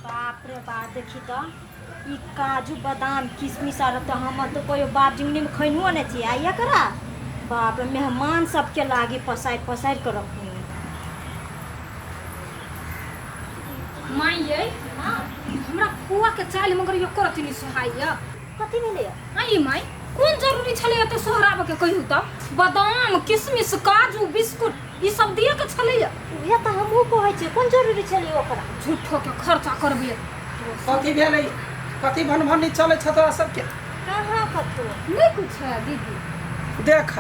बाप रे बाप, देखी तऽ ई काजू बादाम किशमिश आर तऽ हमर तऽ कोइ बाप जिंगनीमे खैनुओ नहि छियै। आ एकरा बाप रे, मेहमान सबके लागी पसारि पसारि कऽ रखनी। माय यै, हमरा फुआ के चालि मगर एको रत्ती नहि सोहाइया। कथी भेलैया? आई माय, कोन जरूरी छलै एते सोहराबऽ के? कहियौ तऽ, बादाम किशमिश काजू बिस्कुट ई सब दिअ के छलैया। उएह तऽ हमहूँ कहै छियै, कोन जरूरी छलै ओकरा? झूठो के खर्चा करबै। कथी भेलै? कथी भनभनी चलै छ तोरा सबके? कहाँ कतौ नहि कुछ है दीदी। देख,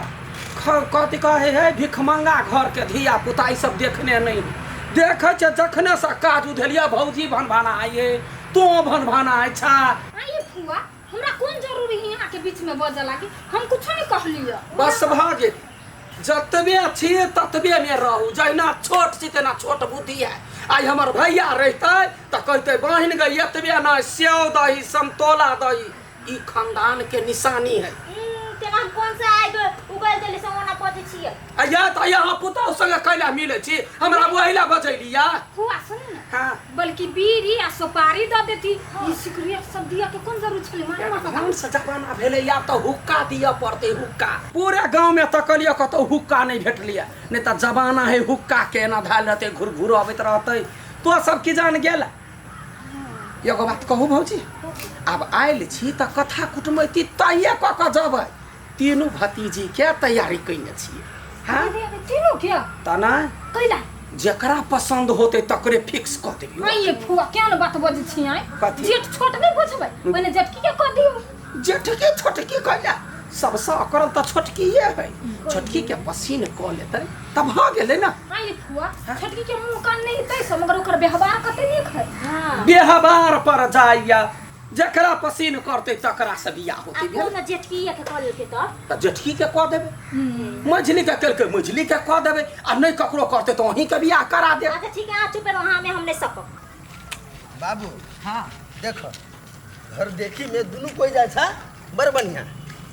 कथी कहै है, भिखमंगा घर के धिया पुता ई सब देखने नहीं देखै छै। जखने से काज उधेलिया भौजी भनभना आइए, तो भनभना छा। आई फुआ, हमरा कोन जरूरी है यहाँ के बीच में बजऽ लागी? हम कुछो नहीं कहलियै। बस भऽ गेल, जतबे छी ततबे में रहू। जहिना छोट छी तेना छोट बुद्धि है। आइ हमर भैया रहितै तऽ कहतै, बहिन गई, एतबे नहि, सेव दही समतोला दही, ई खानदान के निशानी है। तेना हम कोन से आइ उगल देली से ओना बजै छियै? आ या तऽ यहाँ पुतहु संगे कैला मिलै छी? हमरा वही ला बजैली या। फुआ, सुनू ने। हाँ। बल्कि बीड़ी आ सुपारी दऽ देती, ई सिगरेट सब दिया के कोन जरूरत छलै मारे माथा? एडवांस जमाना भेलै, आब तऽ हुक्का दिअ पड़तै हुक्का। पूरे गाँव में तकलियै, कतौ हुक्का नहि भेटलियै। नहि तऽ जमाना है हुक्का के, एना धयल रहतै, घुर घुर अबैत रहतै। तो सब की जान गेल। एगो बात कहू भौजी, आब आयल छी तऽ कथा कुटमैती तैये कऽ कऽ जेबै। तीनू भतीजी के तैयारी कयने छियै। हाँ। तीनू के? तऽ नहि। कैला? जकरा पसन्द होतै तकरे फिक्स कऽ देबै। नहीं ये फुआ, क्या न बात बजै छी आइ? कथी? जेठ छोट नहीं बुझबै, पहिने जेठकी के कह दियौ। जेठकी छोटकी कैला? सबसँ अकरल तऽ छोटकीए है। छोटकी के पसीन कऽ लेतै तऽ भऽ गेलै ने। आई फुआ, छोटकी के मुंह कान नहीं हेतै से, मगर ओकर व्यवहार कते नीक है। हाँ। व्यवहार पर जाइया, जकरा पसीन करतै तकरा से बियाह आ होतै। भेल। कोन जेठकी के कऽ लेलकै तऽ? तऽ जेठकी के कऽ देबै, मझली के केलकै मझली के कऽ देबै, आ नहि ककरो करतै तऽ अहीं के बियाह करा देब। अच्छा ठीक है, अहाँ चुप रहू, अहाँ में हम नहीं सकब। बाबू। हाँ। देख, घर देखी में दुनू कोई जाइ छै, बड़ बढ़िया,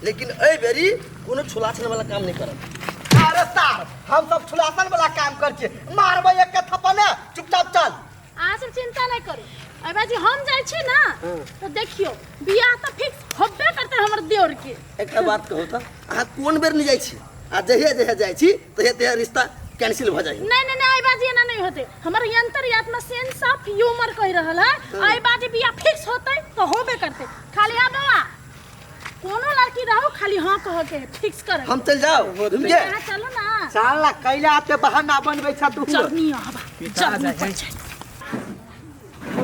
लेकिन एहि बेरी कोनो छुलाछन वाला काम नहीं करब। अरे सार, हम सब छुलासन वाला काम कर छियै, मारबै एक के थप्पड़ ने, चुपचाप चल। अहाँ सब चिंता नहीं करू अरे जी, हम जाइ छी ना तो देखियो, बियाह तऽ फिक्स होबे करते हमर देवर के। एकटा बात कहू तऽ, अहाँ कोन बेर नहीं जाइ छी आ जहिया जहिया जाइ छी तहिया तहिया रिश्ता कैंसिल भऽ जाइ? नहीं नहीं नहीं, आई बाजी एना नहीं होते। हमर अंतर्यात्मा सेंस ऑफ ह्यूमर कह रहल है, आई बाजी बियाह फिक्स होते तो होबे करते। खाली आ बौआ, कोनो लड़की रहो, खाली हाँ कह के फिक्स कर। हम चल जाओ समझे? अहाँ चलो ना। साला कैला आपके बहाना बनबै छ तू? चरनी हवा चरनी पर छै।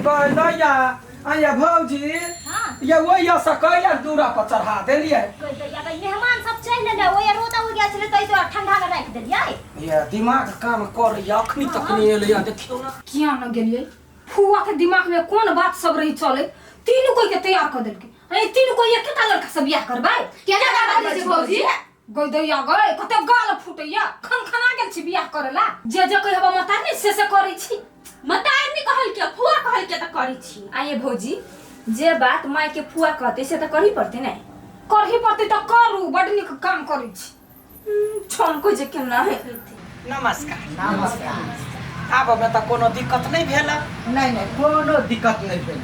दैया आया भौजी। हाँ। ये वही से कैला दूरा पर चढ़ा देलियै? कहि दैया गई, मेहमान सब चलि गेलै, ओहि रौदा उगि गेल छलै ताहि दुआरे ठंडा मे राखि देलियै। ये दिमाग काम करैया, अखनी तखनी एलैया, देखियौ ने। किया न गेलियै? फुआ के दिमाग में कोन बात सब रही चले, तीनू कोई के तैयार कर देलकै। अरे तीनू कोई एकेटा लड़का से बियाह करबै? केना बात छै भौजी? गई दैया गई, कते गाल फूटैया, खनखना गेल छी बियाह करेला। जे जे कहबा मता नहीं से से करै छी। मतार नहीं कहल के, फुआ कहल के तऽ करै छी। आइए भौजी, जे बात माय के फुआ कहते से तऽ करही पड़ते ने। करही पड़ते तऽ करू, बड नीक काम करै छी। छौन को जे केना है। नमस्कार। नमस्कार। आब मे तऽ कोनो दिक्कत नहि भेल? नहीं नहीं, कोनो दिक्कत नहीं भेल।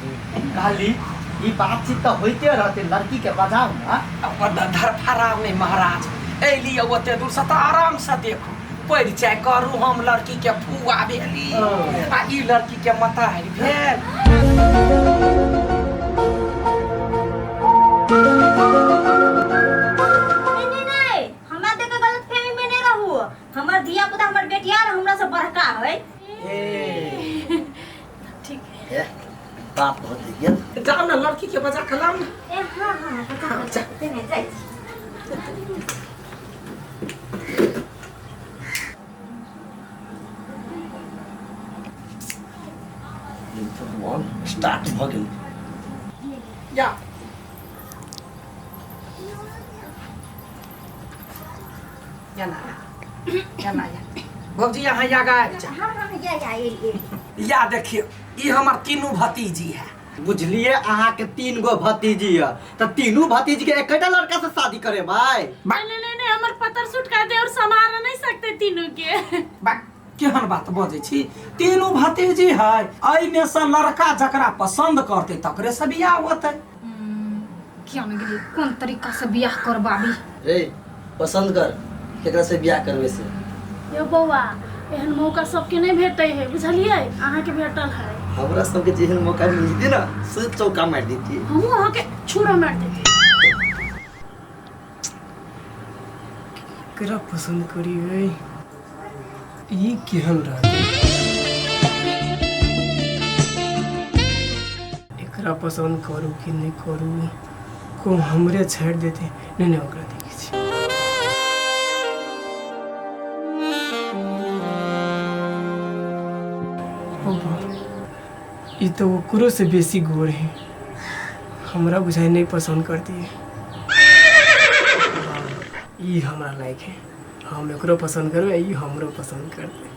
कहली ई बातचीत तऽ होइते रहते, लड़की के बजाउ ना। अपन धरफड़ाव नहि महाराज, एली ओते दूर से तऽ आराम से देखू, परिचय करू। हम लड़की के फुआ भेली आ ई लड़की के मतारी भेल। नहीं नहीं नहीं, हमरा देख के गलत फहमी में नहीं रहू। हमर धिया पुता, हमर बेटिया आर हमरा से बड़का है। ठीक है। ए, बात बहुत गेल। जाओ ना, लड़की के बजा के लाओ ना। ए हाँ हाँ, बता बता नहीं, जाइ छी। स्टार्ट भऽ गेल। या या ना या ना या भौजी, यहाँ या गाय जा। हाँ हाँ, या या ए ए। या देखियो, ई हमर तीनू भतीजी है। बुझलिए, अहाँ के तीन गो भतीजी है तऽ तीनू भतीजी के एकेटा लड़का से शादी करेबै? नहीं नहीं नहीं, हमर पत्थर सूट का देवर संभाल नहीं सकते तीनों के। बा केहन बात बजै छी तीनू भतीजी है एहिमे से लड़का जकरा पसंद करतै तकरे से बियाह होतै किया ने गेलियै कोन तरीका से बियाह करबाबी रे पसंद कर केकरा से बियाह करबै से यौ बौआ एहन मौका सबके नहि भेटै है बुझलियै अहाँके भेटल है हमरा सबके जेहन मौका मिलती ना से चौका मारि देती हमहूँ अहाँके छुरा मारि देती केकरा पसंद करियै ई केहन रहतै एकरा पसंद करू कि नहि करू को हमरे छाड़ि देतै नहि नहि ओकरा देखै छी ओ बा, ई तऽ ओकरो से बेसी गोर है हमरा बुझाइ नहि पसंद करती ई हमरा लायक है हम एकरो पसंद करबै ई हमरो पसंद करतै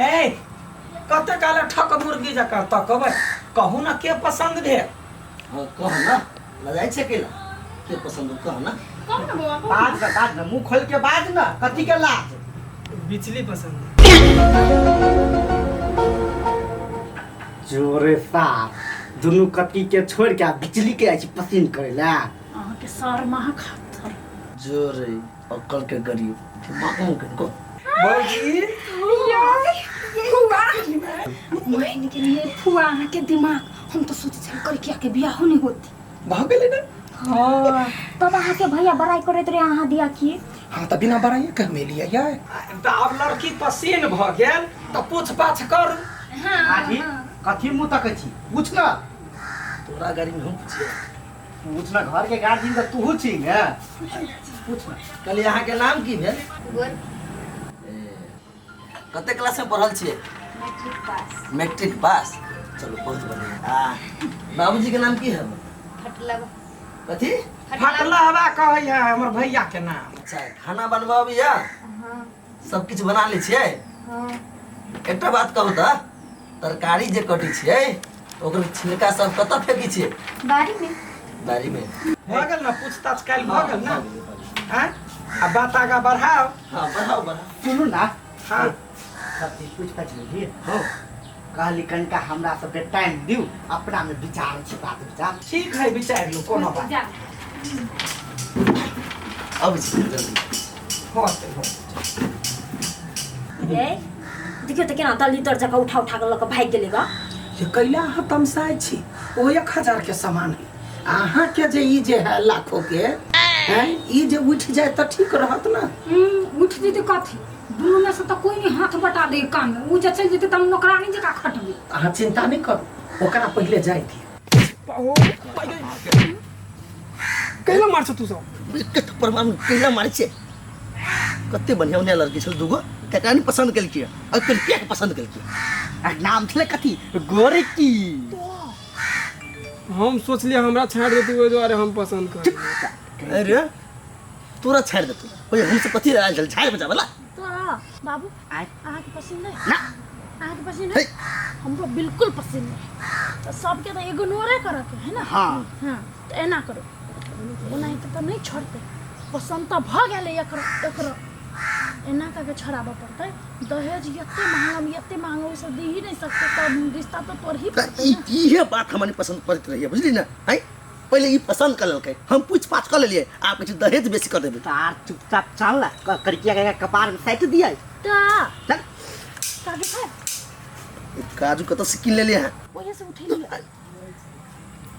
ए कते काल ठक मुर्गी जकाँ तकबै कहू ने के पसंद भेल हाँ कह ना लजाइ छै केला के पसंद हो कह ना कहू ने बौआ कहू बाज ना बाज ना मुंह खोल के बाज ना कथी के लाज बिजली पसंद है जोरे साफ दुनू कथी के छोड़ के आ बिजली के जाइ छी पसीन करे ला अहाँके सर महा खातर जोरे अक्कल के गरीब दिमाग में किनको भौजी मान गेलियै फुआ अहाँके दिमाग हम तो सोचै छल करिकिया के बियाहो नहीं होती भऽ गेलै ने हाँ तब अहाँके भैया बड़ाई करैत रहे अहाँ दिया की हाँ तऽ बिना बड़ाइए के हम एलियै यै तऽ आब लड़की पसीन भऽ गेल तऽ पूछ पाछ करू आजी कथी मुँह तकै छी पूछ ना तोरा गाड़ी में हम पूछिए पूछ ना घर के गार्जियन तऽ तूहू छी ने पूछ ना कहलियै अहाँके नाम की भेल कते क्लास में पढ़ल छियै मैट्रिक पास मैट्रिक पास चलू बहुत बढ़िया आ बाबूजी के नाम की है फटलब कथी फटलहवा कहै है हमर भैया के नाम अच्छा खाना बनबऽ अबैया हाँ सब किछु बना लै छियै हाँ एकटा बात कहू तऽ तरकारी जे कटै छियै ओकर छिलका सब कतऽ फेकै छियै बाड़ी में बाड़ी में भऽ गेल ने पूछताछ काल्हि भऽ गेल ने आँय आ बात आगाँ बढ़ाओ हाँ बढ़ाओ बढ़ाओ सुनू ना हाँ सब चीज पूछ पाछ लेलियै हाँ कहली कनिका हमरा सबके टाइम दिउ अपना में विचार छै बात विचार ठीक है विचारि लू कोनो बात जा अबै छी जल्दी होतै होतै रे देखियौ तऽ केना दलिदर जकाँ उठा उठा कऽ लऽ कऽ भागि गेलै गा ये कैला अहाँ तमसाइ छी ओ 1000 के सामान है अहाँके जे ई जे है लाखों के हैं ई जे उठि जाए तऽ ठीक रहत ना उठि जेतै कथी दुनू में से तऽ कोई नहीं हाथ बटा दे काम में उ जे चलि जेतै तऽ हम नौकरानी जकाँ खटबै अहाँ चिंता नहि करू ओकरा पहिले जाय दियौ कैला मार तू सब एके थप्पड़ मारू कैला मारै छियै कते बढ़िया बढ़िया लड़की छल दूगो तकरा नहि पसन्द केलकै आ कलकिया के पसन्द केलकै आ नाम छलै कथी गोरकी हम सोचलियै हमरा छाँटि देतै ओहि दुआरे हम पसन्द कर अरे तोरा छाड़ि देतौ ओए हमसे कथी आयल छल झाड़ि बजाबला तोरा बाबू आय। अहाँके पसन्द नहीं ना अहाँके पसन्द नहीं हमरो बिल्कुल पसन्द नहीं तऽ सबके तऽ इग्नोरे करऽके है ना हाँ हाँ तऽ एना करू ओनाहिते तऽ नहि छोड़तै पसन्द तऽ भऽ गेलै एकर एकरो एना कऽ के छोड़ाबऽ पड़तै दहेज एते महंगा एते महंगा ओसभ दे ही नहि सकतै तऽ रिश्ता तऽ तोड़ही तऽ पड़तै ई ने इहे बात हमरा नहि पसन्द पड़ैत रहैए बुझली ने आँय पहिले ई पसन्द कऽ लेलकै हम पूछ पाछ कऽ लेलियै आब कहै छै दहेज बेसी कऽ देबै तार चुपचाप चल ना करिकिया के कपार में साटि दियै तऽ चल काजू खाय ई काजू कतऽ से कीन लेलियै अहाँ ओहे से उठेलियै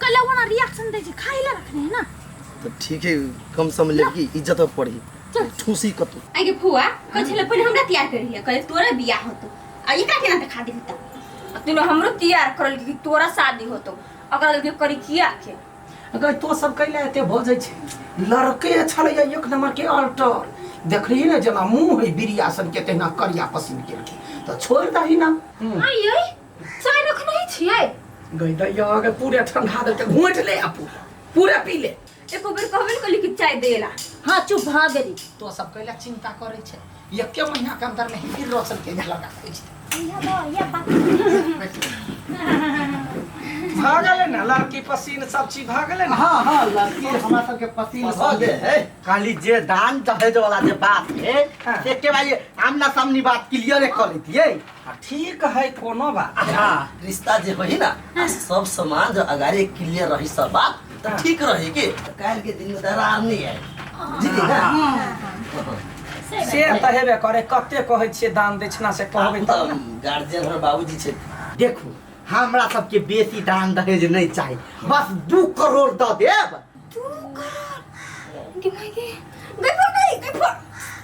कल ओना रिएक्शन दै छै खाइ लए रखने है ना तऽ ठीक है कम सम लड़की इज्जत में पड़ी ठूसी कतौ आगे फुआ कहै छलै पहिले हमरा तैयार करिहे कहै तोरा बियाह होतो आ एकरा केना देखा देबही तऽ आ तूने हमरो तैयार करल कि तोरा शादी होतो अकरा लगे करी किया के अगर तो सब कैला एते भऽ जाइ छै लड़के छलैया एक नंबर के अल्टर देखली ने जेना मुँह है बिरिया सन के तहिना करिया पसीन केलकै तऽ छोड़ि दही ना आइयै चाय रखने ही छियै गई दैया अगर पूरे ठंडा देलकै घोंटि ले आ पूरे पूरे पी ले एको बेर कहबे ने कहली कि चाय देला हाँ चुप भऽ गेली तो सब कैला चिंता करै छै एके महीना के अंदर में फिर रोशन के लगा दै छै इहा दो, इहा बात भऽ गेलै ने लड़की पसीन सब चीज भऽ गेलै ने? हाँ हाँ, लड़की हमरा सबके पसीन भऽ पसंद गेल। है। खाली जे दान दहेज वाला जे बात है हाँ। से के भाई आमना सामनी बात क्लियर कर लेतियै। ठीक है, कोनो बात। हाँ। रिश्ता जे होई ना, आ सब सामान जो अगाड़ी क्लियर रही सब बात तो ठीक रही के काल्हि के दिन में दरार नहीं आए बुझली ना। से तऽ हेबे करे, कते कहै छियै दान दक्षिणा से कहबै तब ने। गार्जियन हमर बाबूजी छै। देखू, हमरा सबके बेसी दान दहेज नहीं चाही, बस 2 करोड़ दऽ देब। 2 करोड़ गे माय गे, गई फुआ, गई गई फुआ।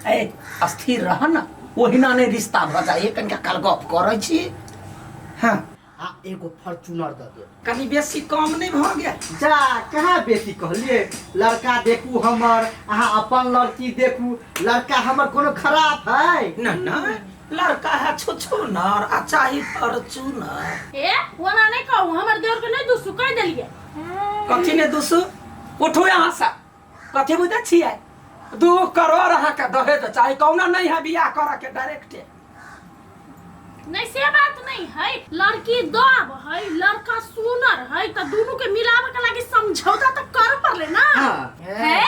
ए स्थिर रह ना, ओहिना नहि रिश्ता भऽ जाइ, कनिका काल गप करै छी। हाँ। आ एगो फॉर्च्यूनर दऽ देब। कनि बेसी कम नहि भऽ गेल? जा, कहाँ बेसी कहलिए? लड़का देखू हमर, अहाँ अपन लड़की देखू, लड़का हमर कोनो खराब है? न न, लड़का है छुछुनर आ चाही फॉर्च्यूनर। ए ओना नहीं कहू, हमर देवर के नहीं दुसू कह देलिए। कथी ने दुसू? उठू यहाँ से, कथी बुझै छियै? 2 करोड़ अहाँके दहेज चाही, कौना नहीं है बियाह करऽ के डायरेक्ट। नहीं से बात नहीं है, लड़की दब है लड़का सुनर है तो दोनों के मिलावे के लागी समझौता तो कर पड़ले ना। हाँ। है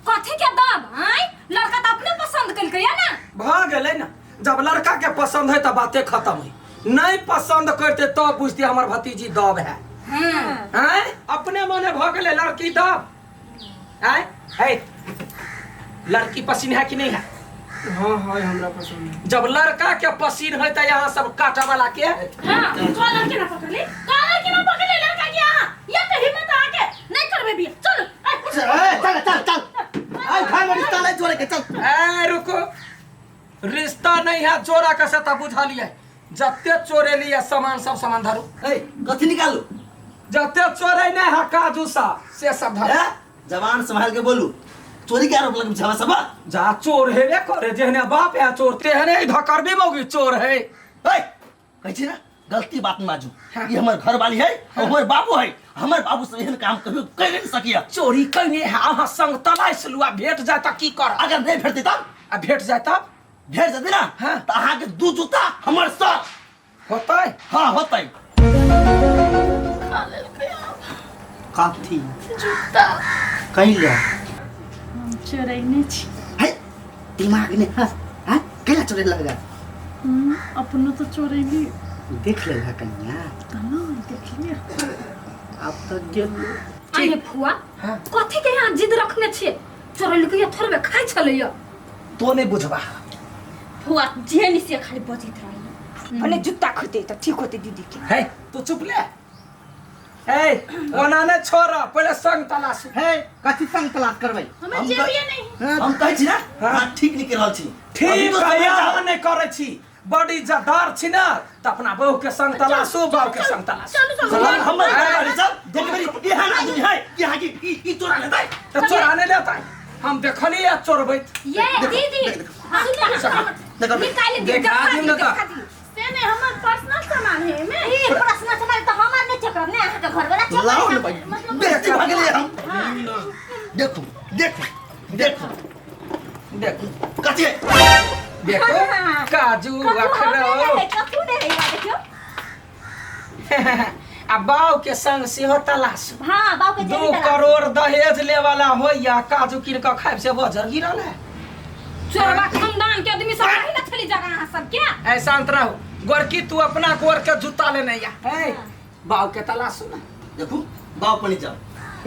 कथी के दब है? लड़का तो अपने पसंद कलकै है ना। भऽ गेलै ना, जब लड़का के पसंद है तो बातें खत्म है, नहीं पसंद करते तब बुझते हमर भतीजी दब है। हैं, अपने मने भऽ गेलै लड़की दब। हैं है, लड़की पसीन है कि नहीं है? हाँ हाँ, हमरा पसंद है। जब लड़का के पसीन है तो यहाँ सब काटा वाला के। हाँ, को लड़के ना पकड़ ले, को लड़के ना पकड़ ले लड़का के यहाँ, ये तो हिम्मत आके नहीं करबे बियाह। चलो ए, चल चल चल, आई भाई में रिश्ता नहीं जोड़े के चल। ए रुको, रिश्ता नहीं है जोड़ा के से तब बुझलिए, जते चोरे लिए सामान सब सामान धरू। ए कथी निकालू? जते चोरे नहीं है काजू सा से सब धरू। ए जबान संभाल के बोलू, चोरी के आरोप लगबै छै हमरा सब? जा चोर हेबे करे, जेहने बाप है चोर तेहने ई धकरबी मौगी चोर है। ए कहै छी ना गलती बात न बाजू, ई हमर घर वाली है और हमर बाबू है, हमर बाबू सब एहन काम कहियो कर नहीं सकिया। चोरी कने है, अहाँ संग तलाश लुआ भेट जाय त की कर? अगर नहीं भेटतै तब? आ भेट जाय तब? भेट जेतै ना। हाँ। त अहाँ के 2 जूता हमर सर होतै। हाँ होतै। कथी जूता कैला चोरैने छी। है दिमाग ने। हाँ हाँ, कैला चोरे लगा? अपनो तो चोरैली। देख ले कन्या तना देखलिए अब तक गेल। आये फुआ, कथी के यहाँ जिद रखने छियै? चोरलकै या थोड़बे खाइ छलैया। तो नहीं बुझबा फुआ, जे नि से खाली बजैत रही। भने जुत्ता खोते त ठीक होते दीदी के। है तू चुप ले। ए ओना ने छोड़, पहिले संग तलाश। है कथी संग तलाश करबै? हमें जेबिए नहीं। हम कहै छी ना, अहाँ ठीक नहीं कर रहल छी। ठीक है, अहाँ नहीं करै छी, बड़ी इज्जतदार छी ना, त अपना बहू के संग तलाशू, बाऊ के संग तलाशू। चलू चलू। हमर घर वाली सब देख मेरी एहन आदमी है कि अहाँ की ई चोरा लेतै। त चोरा नहि लेतै, हम देखलियै चोरबैत। ये दीदी देखो, निकाल दी, देखा देखा दियौ दी, ने त। देखा दी। से नहीं हमर पर्सनल सामान है एमे। ई पर्सनल सामान त हमर नहीं चेक करब ने, अहाँ के घर वाला चेक लाओ ने करब। भाई, बेइज्जती भऽ गेलियै हम। देखू देखू देखू देखू कथी है? देखो काजू कथू हमरे अखरोट नहीं है, कथू नहीं है, ई देखियो। आ बाऊ के संग सेहो तलाश। हाँ, बाऊ के 2 जेबी तलाश। करोड़ दहेज ले वाला होइया, काजू कीन के खाइब से बजर गिरल है। चोरबा खानदान के आदमी सब रही ना छली जगह अहाँ सब के। ऐ शांत रहो गोरकी, तू अपना गोर के जूता लेने या। है बाऊ के तलाशू ना। देखू बाऊ पनी जाओ,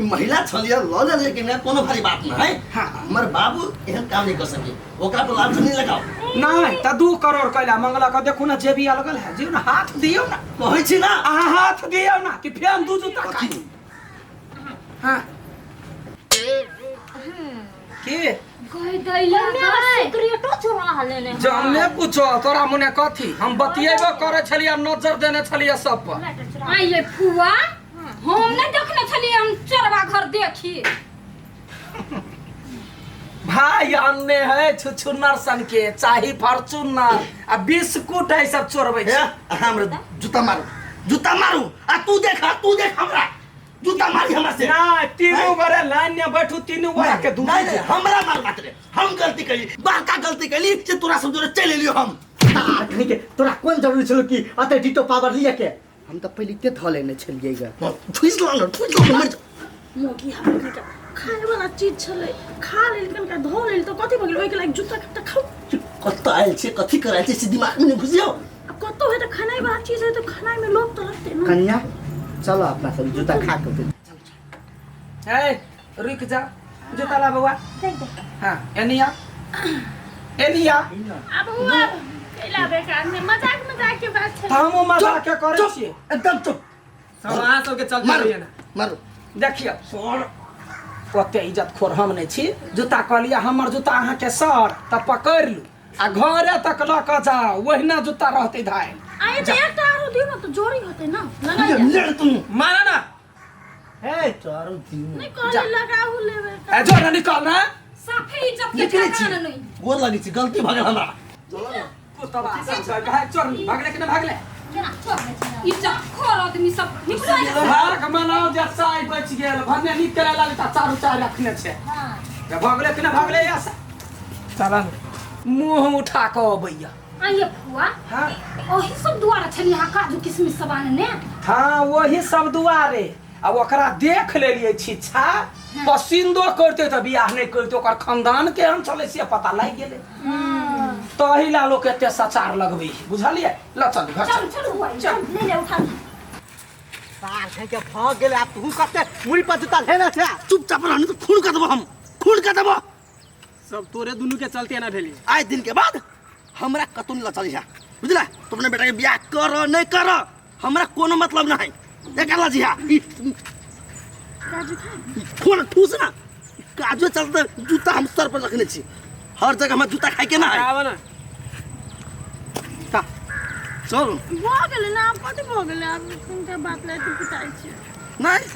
महिला छलियै लऽ लेलियै कि नहि कोनो भारी बात नहि है। हाँ। हमर बाबू एहन काम नहीं कर सके, ओकरा पर लाभ नहीं लगाओ। नहीं त 2 करोड़ कैला मंगला के देखू ना जेबी अलगल है, जियो ना हाथ दियौ ना। कहै छी ना अहाँ हाथ दियौ ना कि फेन 2 जूता कथी? खाइ। हाँ की गई दैला गई। सिगरेटो चोरा लेने है। जमने पूछो तोरा मुने कथी, हम बतियेबो करे छलियै, नजर देने छलियै सब पर। आइए फुआ, हम नहीं देखने छलियै, हम चोरबा घर देखी। भाई अन्ने है छुछुनर सन के चाही फॉर्च्यूनर आ बिस्कुट है सब चोरबै हे छै। अहाँ हमरा जूता मारू, जूता मारू आ तू देख, तू देख हमरा जूता मारी हमरा से। ना तीनू गोरे लाइन में बैठू, तीनू गोरा के दूध नहीं नहीं हमरा मार मात्र रे, हम गलती कैली, बड़का गलती कैली जे तोरा सब जोरे चलि एलियो हम। तार कहीं के तोरा कोन जरूरी छलो कि अते डिटो पावर लिए के? हम तऽ पहिलिते धऽ लेने छलियै ग। हाँ, ठुसि ला ने, ठुसि ला ने, मरि जा। मोगी हमरा कनिका खाए वाला चीज छलै, खा लेल कनिका धो लेल तऽ कथी भऽ गेल? ओहिके लागि जूता कत्ता खाउ? कतऽ आयल छै, कथी करायल छै से दिमागमे नहि घुसियौ। आ कतौ है तऽ खेनाइ वाला चीज है तऽ खेनाइ में लोभ तऽ लगतै ने। कनिया चलो, अपना सब जूता खा के। ए, रुक जा, जूता ला बउआ। हाँ, एनिया एनिया। आब हुआ कैला बेकार में मजाक मजाक के बात तऽ छलै। हमहूँ मजाक के करै चुप, छियै। एकदम चुप। सब अहाँ सबके चलते मारू रहिए ना। मारू। देखियौ सर, ओते इज्जत खोर हम नहि छी। जूता कहलियै हमर जूता अहाँके सर तऽ पकड़ि लू आ घरे तक लऽ कऽ जाउ, ओहिना जूता रहतै धायल। आइ तऽ एकटा आरो दियौ ने तऽ जोड़ी होतै ने, लगाइ। ले ले तुम। मारा ना। हे। चारू दिन नहि कहली लगाहु लेबै। ए, जो ना, निकल ना। साफे इज्जत के निकलै छी। ठिकाना नहीं। गोर लगै छी, गलती भऽ गेल हमरा। कुतवा सब भाग, चोर भागले कि नहि भागले? इज्जत खोर आदमी सब निकलो एने से। भाग मनाओ जे साइ बचि गेल, भने निकले लागल तऽ चारू चारि रखने छै। जे भागले कि नहि भागले या चला ना। मुँह उठा कऽ अबैया। आइए फुआ। हाँ। ओही सब दुआरे छलियै अहाँ काजू किशमिश सब आनने? हाँ, वही सब दुआरे। आ ओकरा देख लेलियै छिच्छा, पसिन्दो करते तऽ बियाह नहि करते। ओकर खानदान केहन छलै से पता लागि गेलै, तही ला लोक एते सचार लगबै है, बुझलियै? ल चल घर। चलू चलू फुआ, चल। ले ले, उठा ले। सार के भऽ गेल, आब तू कते मुड़ी पर जूता लेने छै। चुपचाप रह, नहीं तो खून कर देबो, हम खून कर देबो। सब तोरे दुनू के चलते एना भेली। आइ दिन के बाद हमरा कतौ नहीं लचल है, बुझला? तू अपने बेटा के बियाह कर नहीं कर, हमरा कोनो मतलब नहीं। एकर लजी है ई। काजू खा। ई खून ठूस ना काजू चलते जूता हम सर पर रखने छी, हर जगह हमरा जूता खाए के ना है। आवा ना। का चल। भऽ गेलै ने आब? कथी भऽ गेलै आब? हुनका बात लए तू पिटाइ छी? नहीं,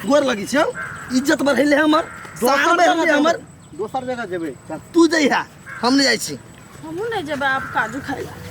गोर लगी छी हम। इज्जत बढ़ेले हमर, शान बढ़ेले हमर। दोसर जगह जेबै, चल। तू जइहा, हम नहीं जाइ छी। हमहूँ नहि जेबै आब काजू खाइ लए।